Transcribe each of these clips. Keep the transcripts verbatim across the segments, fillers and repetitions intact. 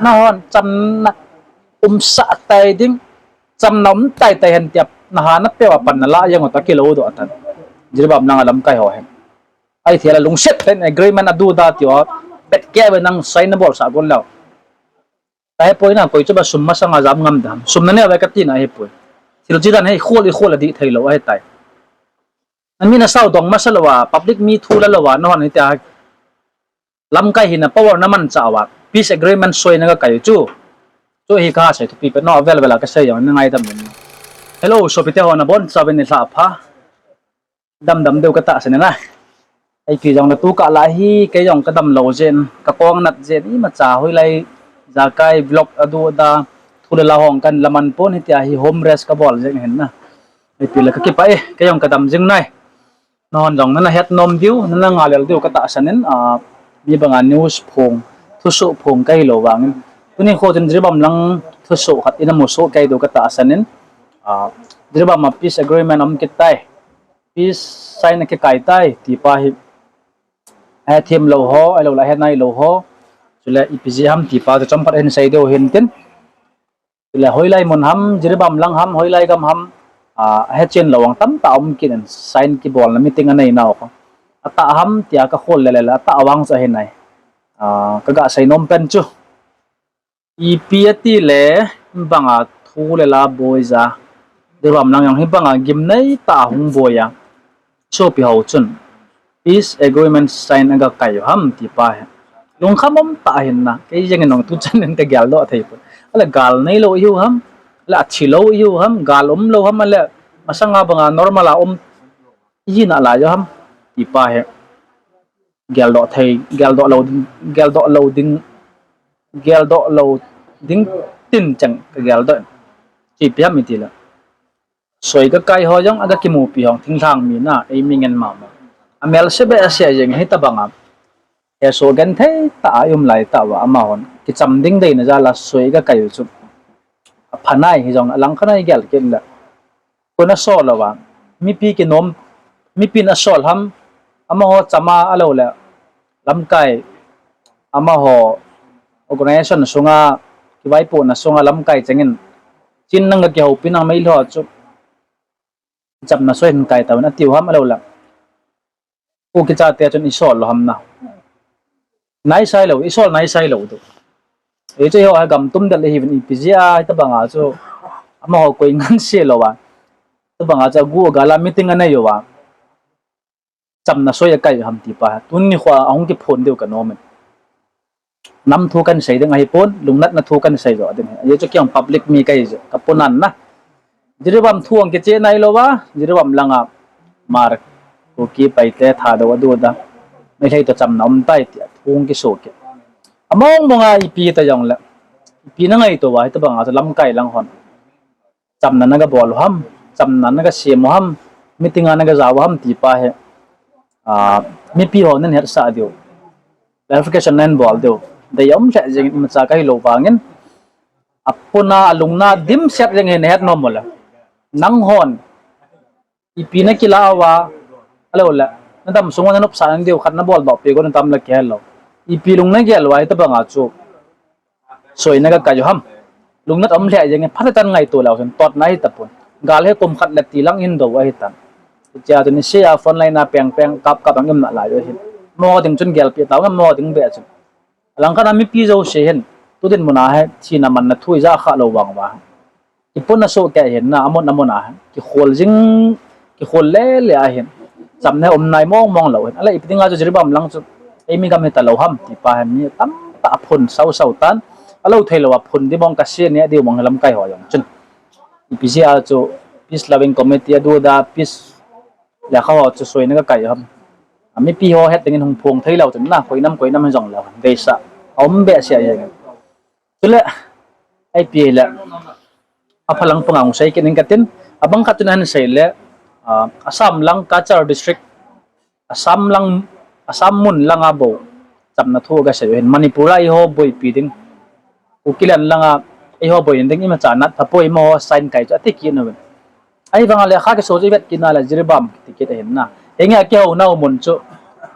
Nahon chamna umsah tai ding, chamna um tai tai hen tia, naha napeh uva pan nalah jeng u toh kilou doh tan. Jiribam langa lamkai ho hin. Ahithei le lungset tah in agreement adu da tia, bet kei ve nang sign nabol sah got leu. Kahepoi na, koi chu ba sum masanga jam ngam dem. Sum nanei uve katina ahipoi. Thil chi dan hi ikhol ikhol a dih theilou ahitai. Ami nasao dong masa louva, public mi thu la louva, nahon hitia lamkai hina power namanchah uva, peace agreement soi nagakai u chu. Chu hi kasei thupi pet nau, avel vel a kasei jong nangaidam in. Hello, sopite ho nabonchauvin nilhah pha. Damdam diu katahsan in a. Ipi jongle tukah lah hi kei jong kadamlou jeh in, kakong nat jeh in, imacha hoilai jakai vlog adu ada, thu le la hong kan laman pon, hitia hi home rest kabol jeh in na. Ipi le kakipah e, kei jong kadam jing nai. Nahon jong nana het nom diu, nana ngalel diu katahsan in, a, mi banga news phong, thusoh phong kahilou vangin. Tuni kho chun Jiribam lang thusoh khat ina musoh kei diu katahsan in, a, Jiribam a peace agreement aum kit tai. Peace sign akikai tai, ti pa hi. Ahethem lou ho, ahilouleh ahenailou ho. Chule ipi jeh ham ti pa chu chomkhat ahin sei diu hintin. Chule hoilai mun ham, Jiribam lang ham, hoilai gam ham, a, ahechen lou vang tamtah um kit in sign kibolna meeting aneinau kho. Atah ham tia kakhol lele le, atah vang chu ahinai. A, kaga sei nom pen chu. Ipi atile, banga thu le la boi ja. Jiribam lang jong hibanga gimnei tah a hung boi a. Sopi ho chun peace agreement sign agakai u ham ti pa hi. Lungkham um tah ahin na. Kei jeng in jong tuchan in kageldoh thei poi. Ale gal neilou ihiu ham. Ale athilou ihiu ham. Gal umlou ham. Ale masanga banga normal a um ihi nalai u ham ti pa hi. Geldoh thei, geldoh lou ding, geldoh lou ding, geldoh lou ding tin cheng kageldoh in. Chu ipi ham itile, soi kakai ho jong aga kimupi hong thinglhang mi na, eimi ngen mama. Amelse behseh jeng hitobanga hesoh genthei tah a ium lai tah uva amahon kicham ding deina jal a soi kakai u chu aphanai, hijongle alangkhat a igel kit le kona sol louva, mipi kinom, mipin asol ham, amaho chama ahiloule lamkai, amaho organisation sunga, kivaipohna sunga lamkai chengin, chin nang kakihoupin ang meilhou chu chamna soi hin kai tauvin atiu ham ahiloule Kuki chate chun isol lou ham na. Naisai lou, isol naisai lou diu. Hichu eiho hi gam tum del ihiuvin ipi jeh a hitobanga chu amaho koi nganse louva, tobanga chu agu agal a meeting anei uva, chamna soi akai u ham ti pa tuni nikho a hung kiphon diu kanom in. Nam thu kahin sei ding ahipon, lungnatna thu kahin sei joh ding ahi. Ajeh chu kei jong public mi kahi jeh, kaponan na. Jiribam thu jong kiche nailouva, Jiribam langa Hmar, Kuki, Paite, Thadou adu ada, Meitei toh chamna um tai tia thu hung kiso kit. Among monga ipi ta jongle, ipi nangaito uva hitobanga chu lamkai lang hon chamna nagabol u ham, chamna nagasem u ham, meeting a nagajao u ham ti pa hi, a, mipi ho nahin hetsah diu, clarification nahin bol diu dei aum lheh jengin, imacha kahilou vangin, apona alungna dimset jeng hi nahet nom ule, nanghon ipi nakilah uva, ahiloule nadam sung uva nanopsah na diu khat naboldoh peh got natam le kihelou. Ipi lung nagel uva hitobanga chu soi nagakai u ham. Lungnat aum lheh jengin phatechan ngaito leu chun totna ahitapon. Gal hi kum khat le ti lang hin dou ahitan. Hichea chu niseh a frontline a pengpeng kapkap a um nalai u ahin. Amaho ding chun gelpeh tauvin, amaho ding beh chun. Alangkhat a mipi jouse hin tu dinmun a hi thina manna thu ija khah lou vang uva, kipona sohkei ahin na, amun amun a kikhol jing, kikhol lele ahin, chamna um nai mong mong lou ahin. Ahile ipi dinga chu Jiribam lang chu eimi gam hita lou ham ti pa hi mi tamtah aphon sao sao tan, alou theilou a phon ding mong, kasei neh ding mong hi lamkai ho jong chun, ipi jeh a chu Peace Loving Committee adu ada, peace lekha ho chu soi nagakai u ham. Mipi ho het dingin hung phong thei leu chun na, koi nam koi nam hijongleu deisah aum behseh jengin. Chule ipi hile, aphalang panga hung sei kit ing katin, abang khat chun ahin sei le, a, Assam lang Cachar district, Assam lang, Assam mun langa bou chamna thu agasei u ahin, Manipur a eiho boipi ding, Kukiland langa eiho boi ding, imacha nat thapoi, amaho sign kai chu ati kit uvin. Ahivanga lekha kiso chu ivet kit na le Jiribam kiti kit ahin na. Henge akihounau mun chu,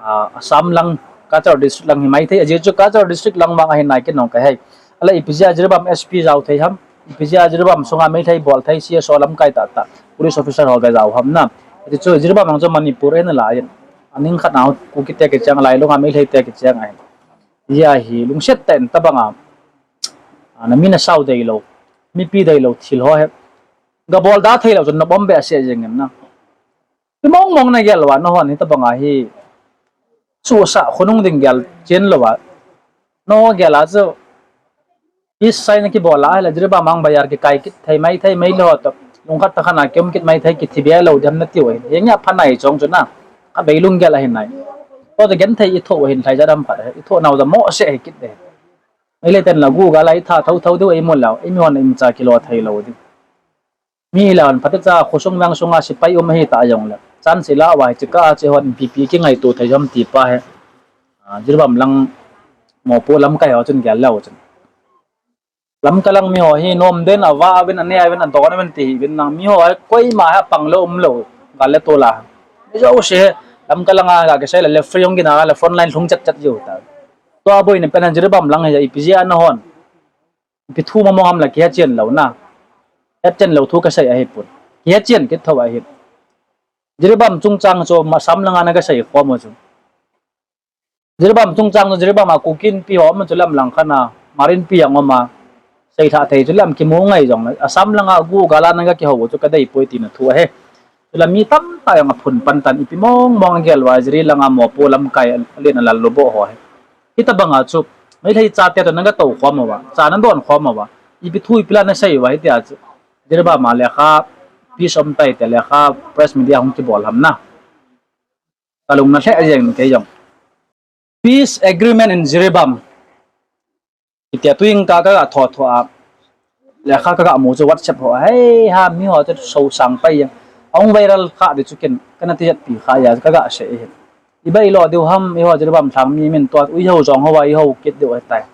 a, Assam lang, Cachar district lang hi maithei, ajeh chu Cachar district lang vang ahin nai kit nung kahei. Ahile ipi jeh a Jiribam S P jao thei ham? Ipi jeh a Jiribam sunga Meitei bol thei C S O lamkai tahtah, police officer ho ve jao ham na? Hiti chu Jiribam jong chu Manipur in ala in, aning khat a Kukite kicheng, Lailunga Meiteite kicheng ahi. Hijeh a hi lungset tah in tobanga, a, nami nasao deilou, mipi deilou thil ho hi gabol da theilou chun nabom behseh jeng in na. Ipi mong mong nagel uva, nahon hitobanga hi suhsah khonung ding gel chen louva, nagel a chu peace sign kibol a ahile Jiribam a bazaar kikai kit thei mai thei, Meitei ho toh lungkhat tah khat a kium kit mai thei, kithi be lou ding ham natiu ahi. Henge, apha nai chong chu na, khatvei lunggel ahi nai. Tua chu genthei ithoh u ahin, lhaijat ham khat ahi, ithoh nau chu mohseh ahi kit ahi. Meitei ten la gu gal a itha thou thou diu, eimu lou, eimihon imcha kilo theilou ding. Mi hilou in phatecha khosung veng sunga sepai um ahitah jongle, chance ila uva hiche kah a hiche hon ipi ipi kingaito thei ham ti pa hi, a, Jiribam lang, mopo lamkai ho chun gel leu chun, Lamka lang miho hi nomden, avah uvin, aneh uvin, adon uvin ti hih uvin lang, miho hi koima hi apang lou umlou, gal le tol a. Mi jouse hi Lamka langa ga kisei le, le free hung gin a le front line lhung chet chet jiu ta. Tua boina pen a Jiribam lang hi ipi jeh a nahon ipi thu mong mong ham la kihechen lou na. Hechen lou thu kasei ahipon. Kihechen kit thou ahi. Jiribam chungchang chu Assam langa nagasei khom u chu, Jiribam chungchang chu Jiribam a Kuki Inpi ho um chu, lam lang khat a Hmar Inpi jong um a, seilhah thei chu lam kimu ngai jongle, Assam langa gu gal a nagakihou u chu kadeipoi tina thu ahi. Chule mi tamtah jong aphun pan tan, ipi mong mong agel uva Jiri langa mopo lamkai alen alal lou boh ho hi. Hitobanga chu Meitei chate toh nagatou khom uva, cha nadon khom uva, ipi thu ipi la nasei uva hitia chu, Jiribam a lekha, peace um tai tia lekha, press media hung kibol ham na. Kalung nalheh jeng in kei jong. Peace agreement in Jiribam, hitia tuin ka, kaga thotho a, lekha kaga mu chu WhatsApp ho, hei ha, miho chu sousang pai jeng. Ahung viral kha di chu ken kana tijetpi kha a, kaga sei ahi. Ibai lo diu ham, eiho Jiribam lhang mi min tua uihou jong hou a, ihou kit diu ahitai.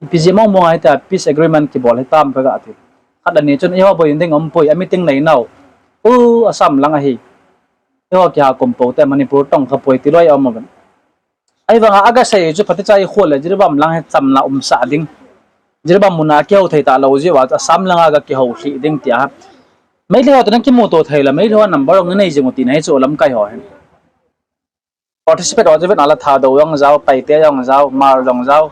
Ipi jeh mong mong a hitia peace agreement kibol hitam kaga ti. Khat le ni chun eiho boi ding umpoi, a meeting nei nau, u, Assam lang ahi. Eiho kiha kum pou te Manipur tong khapoi ti loi aum uvin. Ahivanga agasei chu phatecha ikhol le Jiribam lang hi chamna umsah ding, Jiribam muna kihou thei talou jeh uva Assam langa gakihou lhih ding tia Meitei ho toh nakimuto thei le Meitei ho number jong nanei jing u tina hi chu lamkai ho hin. Participate ho chu vet na la Thadou jong jao, Paite jong jao, Hmar jong jao,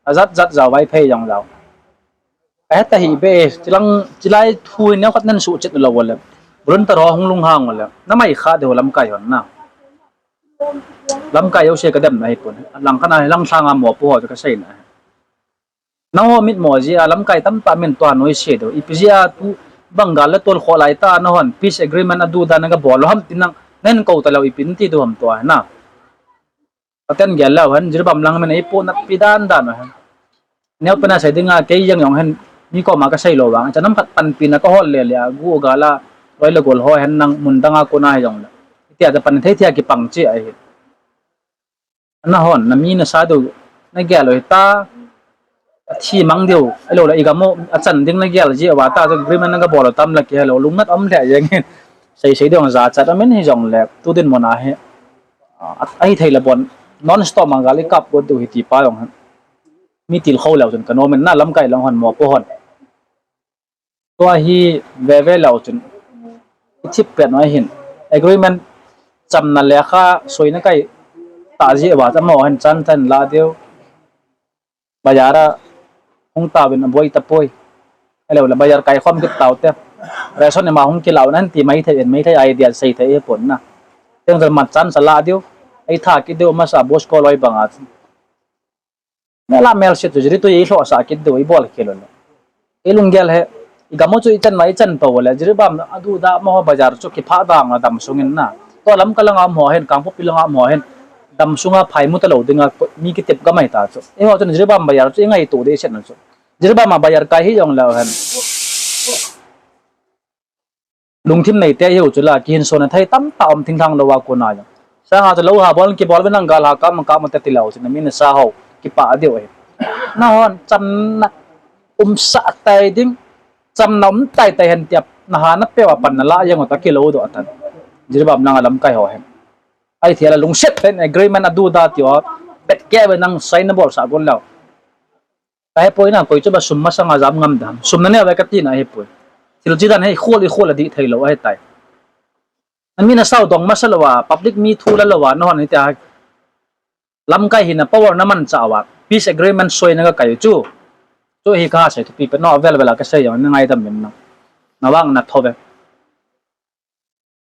ajat jat jao, Vaiphei jong jao. Aheta hi be, chilang, chilai thu hi neokhat nan suhchet lou le, volunteer ho hung lunghang u le namai kha diu lamkai hon na. Lamkai jouse kademna ahipon, lang khat a lang lhanga mopo ho chu kaseina ahi. Nangho mitmo jeh a lamkai tamtah min tua noise diu, ipi jeh a tu bang gal le tol khoh laitah a nahon peace agreement adu dan nagabol u ham ti nang, nahin kou talou ipi nati diu ham tua hi na. Katen gel leu hen, Jiribam lang min eipoh natpi dan dan u hen. Neopen a sei dinga kei jeng jong hen, mi koma kasei lou vang, chanam khat panpina kahol le le a, gu gal a, loi le gol ho hen nang mun danga kona hijongle, hitia cha pan thei thei a kipang cheh ahi. Nahon, nami nasa diu, nagel u hita, athi mang diu, ahiloule igam u achan ding nagel jeh uva ta chu agreement nagabol u tam la kihelou, lungnat um lheh jeng in. Sei sei ding jachat amin hijongle, tu dinmun a hi, a, ahithei le bon, non stop a gal ikap got diu hi ti pa jong hin. Mi tilkhou leu chun kanom in na, lamkai lang hon, mopo hon. Tua hi veve leu chun, ithip pet u ahin. Agreement chamna lekha soina kai tah jeh uva chu amaho hin chan tah in la diu. Bazar a hung tauvin aboi tapoi. Ahiloule bazar kaikhom kit taute. Ration ima hung kilah un ahin ti maithei in, Meitei idea sei thei ahipon na. Teng jal mat chan sa la diu. Eitha kit diu masa Bosco loi banga chu. Mel a melset chu Jiri tu eilhohsah kit diu, eibol khel u le. Eilunggel hi, igam u chu ichan ma ichan pou le, Jiribam adu da amaho bazar chu kiphah dang a damsung in na. Tua Lamka langa umho hin, Kangpokpi langa umho hin, damsunga phai mu talou dinga mi kitep gam ahita chu. Eiho chun Jiribam bazar chu ingaito dehset na chu. Jiribam a bazar kai hijongleu hen, lungthim neite ihiu chu la, kihinsona thei tamtah um thinglhang lou a kona jong. Sanga chu lou ha bol kibol uvin lang, gal ha kap kap mate tilou chu, nami nasa ho kipah diu ahi. Nahon chamna umsah tai ding, chamna um tai tai hen tia, naha napeh uva pan nalah jeng u toh kilou doh tan. Jiribam langa lamkai ho hin, ahithei le lungset thei in agreement adu da tiu, bet keh uve nang sign nabolsah got leu. Kahepoi na, koi chu ba sum masanga jam ngam dem. Sum nanei uve katina ahipoi. Thil chi dan hi khol i khol a dih thei lou ahitai. Amin asao dong masa lou a, public mi thu la lou a, nahon hitia lamkai hina power namanchah uva, peace agreement soina kakai u chu. Chu hi kasei thupi pen, nao vel vel a kasei jong, nangaidam uvin lang. Navang natho uve.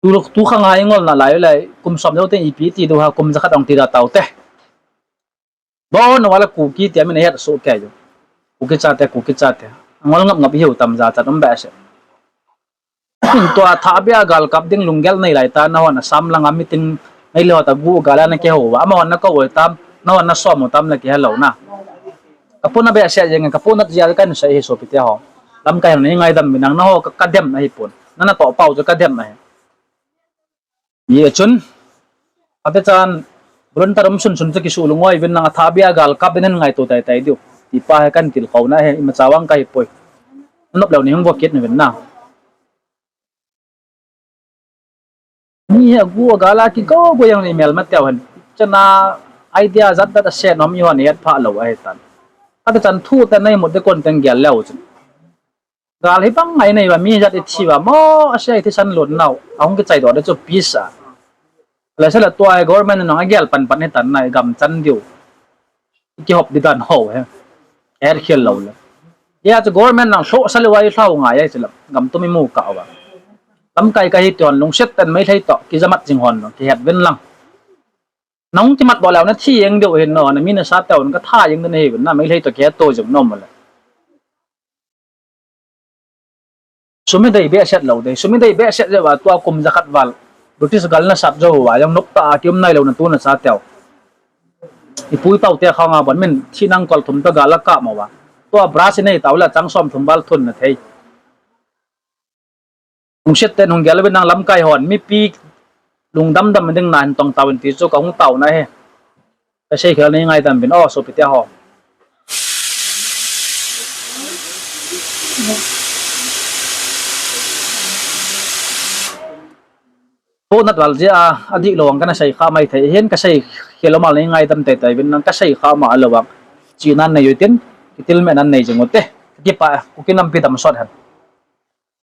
Tu, tu khang a ingolna lai u lai, kum som jou teng ipi ti diu ham, kum jakhat ong ti da taute. Bon, wala Kuki ti amin ahet soh kei u. Kuki chate, Kuki chate. Angol ngap ngap ihiu tam jachat um behseh. Tua Thabia galkap ding lunggel nei lai ta, nahon Assam langa meeting nei lou ta, gu gal a nakihou uva. Amahon nakou u tam, nahon nasom u tam la kihelou na. Kapona behseh jeng, kapona jia kahin sei hi sopite ho. Lamkai hon nangaidam uvin lang, nangho ka, kadem ahipon. Nanatoh pau chu kadem ahi. Hijeh chun, ate chan, volunteer um sunsun chu kisuh lungoi uvin lang, Thabia galkap ding hin ngaito tei tei diu. Tipa hi kahin tilkhouna ahi, imacha vang kahipoi. Nanop leu nei hung vo kit uvin lang. Mi hi agu agal a kigo go jeng le imelma teu hen. Chana idea jat jat aset nom ihon ihet phah lou ahitan. Ate chan thu tah nei mut de kon teng gel leu chun. Gal hibang ngai nei uva, mi jat ithi uva, mo asia ithisan lon nau, ahung kichaidoh de chu peace a. Lesela tua hi government in jong agel pan pan hitan na, igam chan diu. Ikihop di dan ho hi. Ihet khel lou le. Hia chu government in jong lhohsa lou a ilhau ngai ahi chu lam, gam tum imu kah uva. Lamkai kahi tin lungset tah in Meitei toh kijamat jing hon jong kihet uvin lang. Nahung kimatdoh leu nathi jeng diu hin, nao, nami nasa teu in katha jeng ding nahiuvin na, Meitei toh kihetto jing nom le. Sum hi dei behseh lou dei, sum hi dei behseh jeh uva tua kum jakhat val British gal nasat jou uva jong noptah a kium nailouna tu nasa teu. Ipu ipaute khang a bon min thi nang kol thum toh gal akap mo uva. Tua brush inei tau le chang som thum val thun na thei. Lungset tah in hung gel uvin lang lamkai hon, mipi lungdam dam ding na hin tong tauvin ti chu kahung taona ahi. Kasei khel nangaidam uvin, o sopite ho. Ponat val jeh a, adihlou vang kana sei kha mai thei hin, kasei khel umal nangaidam tei tei uvin lang, kasei kha ma lou vang. Chihna nei u hitin, kitilmehna nei jing u hite. Kipah e, Kuki nampi damsot hen.